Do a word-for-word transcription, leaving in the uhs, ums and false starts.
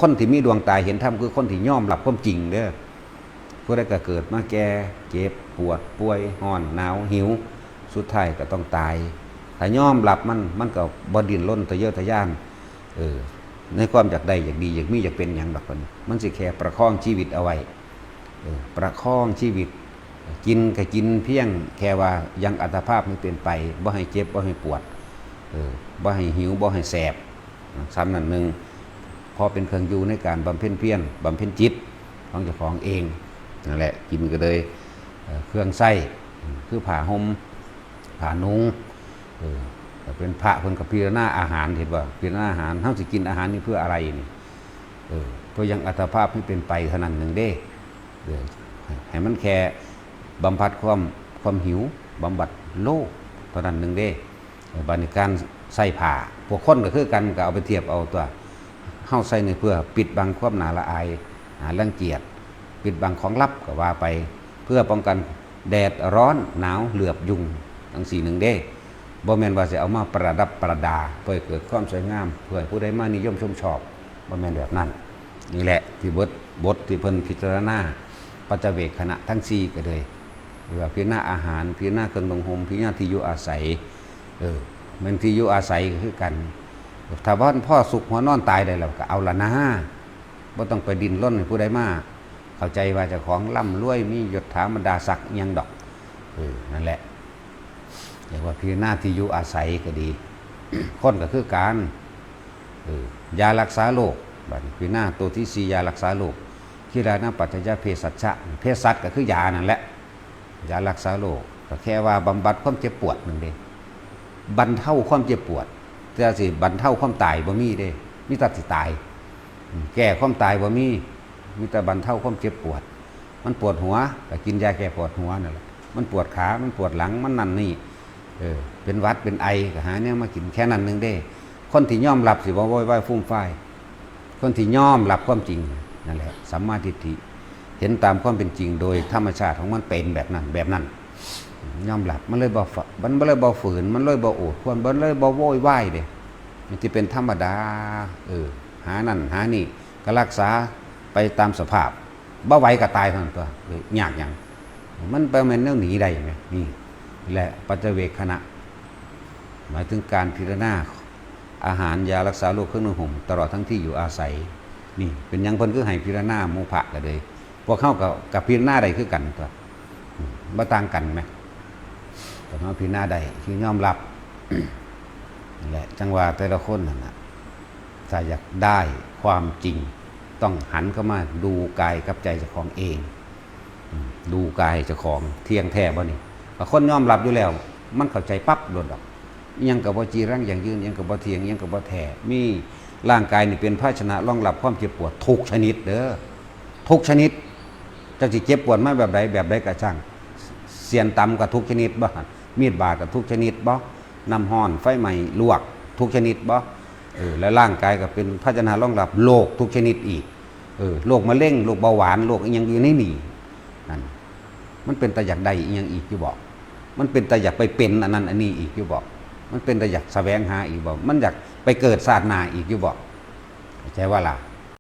คนที่มีดวงตาเห็นธรรมคือคนที่ยอมรับความจริงเด้อ ผู้ใดก็เกิดมาแก่ เจ็บ ปวด ป่วย ร้อน หนาว หิว สุดท้ายก็ต้องตาย ถ้ายอมรับมัน มันก็บ่ดิ้นรนทะเยอทะยาน เออ ในความอยากได้ อยากดี อยากมี อยากเป็นหยังดอก มันสิแค่ประคองชีวิตเอาไว้ เออ ประคองชีวิต กินก็กินเพียงแค่ว่ายังอัตภาพมันเป็นไป บ่ให้เจ็บ บ่ให้ปวด เออ บ่ให้หิว บ่ให้แสบ ซ้ำนั่นหนึ่ง พอเป็นเครื่องอยู่ในการบำเพ็ญเพียร บำเพ็ญจิตของเจ้าของเอง นั่นแหละ กินก็เลย เอ่อ เครื่องใช้ คือผ้าห่ม ผ้านุ่ง เออ แต่เป็นพระเพิ่นก็พิจารณาอาหาร เห็นว่าพิจารณาอาหาร เฮาสิกินอาหารนี่เพื่ออะไรนี่ เออ เพื่อยังอัตภาพให้เป็นไปเท่านั้นหนึ่งเด้ เออ ให้มันแค่บำบัดความ ความหิว บำบัดโลภเท่านั้นหนึ่งเด้ เออ บัดนี้การใส่ผ้า พวกคนก็คือกัน ก็เอาไปเทียบเอาตัว เฮาใส่นี่เพื่อปิดบังความน่าละอาย น่ารังเกียจ ปิดบังของลับก็ว่าไป เพื่อป้องกันแดดร้อน หนาว เหลือบ ยุง จั่งซี้หนึ่งเด้ บ่แม่นว่าสิเอามาประดับประดา เพื่อให้เกิดความสวยงาม เพื่อให้ผู้ใดมานิยมชมชอบ บ่แม่นแบบนั้น นี่แหละที่บท บทที่เพิ่นพิจารณา ปัจจเวกขณะทั้งสี่ก็เลย เรียกว่าพิจารณาอาหาร พิจารณาเครื่องนุ่งห่ม พิจารณาที่อยู่อาศัย เออ แม่นที่อยู่อาศัยก็คือกัน ถ้าบ่พอสุขหัวนอนตายได้แล้วก็เอาละนะ บ่ต้องไปดิ้นรนให้ผู้ใดมาเข้าใจว่าเจ้าของร่ำรวย มียศถาบรรดาศักดิ์อิหยังดอก เออ นั่นแหละ เรียกว่าพิจารณาที่อยู่อาศัยก็ดี คนก็คือกัน เออ ยารักษาโรค บัดนี้พิจารณาตัวที่สี่ ยารักษาโรค คิลานะปัจจยเภสัชชะ เภสัชก็คือยานั่นแหละ ยารักษาโรค ก็แค่ว่าบำบัดความเจ็บปวดนั่นเด้ บรรเทาความเจ็บปวด แต่สิบรรเทาความตายบ่มีเด้ มีแต่สิตาย อืม แก้ความตายบ่มี มีแต่บรรเทาความเจ็บปวด มันปวดหัว ก็กินยาแก้ปวดหัวนั่นแหละ มันปวดขา มันปวดหลัง มันนั่นนี่ เออ เป็นหวัด เป็นไอ ก็หาแนวมากิน แค่นั้นหนึ่งเด้ คนที่ยอมรับสิบ่โวยวายฟูมฟาย คนที่ยอมรับความจริงนั่นแหละ สัมมาทิฏฐิ เห็นตามความเป็นจริงโดยธรรมชาติของมันเป็นแบบนั้น แบบนั้น ยอมรับ มันเลยบ่ฝ- มันเลยบ่ฝืน มันเลยบ่โอดครวญ มันเลยบ่โวยวายเด้ มันสิเป็นธรรมดา เออ หานั่นหานี่ ก็รักษาไปตามสภาพ บ่ไหวก็ตายเท่านั้นตั๊ว เอ้ย ยากหยัง มันบ่แม่นแนวหนีได้แหม นี่แหละปัจจเวกขณะ หมายถึงการพิจารณาอาหาร ยารักษาโรค เครื่องนุ่งห่ม ตลอดทั้งที่อยู่อาศัย นี่เป็นหยังเพิ่นคือให้พิจารณาหมู่พระก็เลย พวกเฮาก็ ก็พิจารณาได้คือกันตั๊ว อืม บ่ต่างกันแหม พวกเฮาพิจารณาได้ คือยอมรับ นั่นแหละ จั่งว่าแต่ละคนนั่นน่ะ ถ้าอยากได้ความจริง ต้องหันเข้ามาดูกายกับใจเจ้าของเอง อืม ดูกายเจ้าของ เที่ยงแท้บ่นี่ ถ้าคนยอมรับอยู่แล้ว มันเข้าใจปั๊บโลดดอก อิหยังก็บ่จีรังยั่งยืน อิหยังก็บ่เที่ยง อิหยังก็บ่แท้ มีร่างกายนี่เป็นภาชนะรองรับความเจ็บปวดทุกชนิดเด้อ ทุกชนิด เจ้าสิเจ็บปวดมาแบบใด แบบใดก็ช่าง เสี้ยนตำก็ทุกชนิดบ่ มีดบาดก็ทุกชนิดบ่ น้ำร้อน ไฟไหม้ ลวก ทุกชนิดบ่ เออ และร่างกายก็เป็นภาชนะรองรับโรคทุกชนิดอีก เออ โรคมะเร็ง โรคเบาหวาน โรคอิหยังอยู่ในนี่ นั่น มันเป็นตาอยากได้อิหยังอีกอยู่บ่ มันเป็นตาอยากไปเป็นอันนั้นอันนี้อีกอยู่บ่ มันเป็นตาอยากแสวงหาอีกบ่ มันอยากไปเกิดชาติหน้าอีกอยู่บ่ เข้าใจว่าล่ะ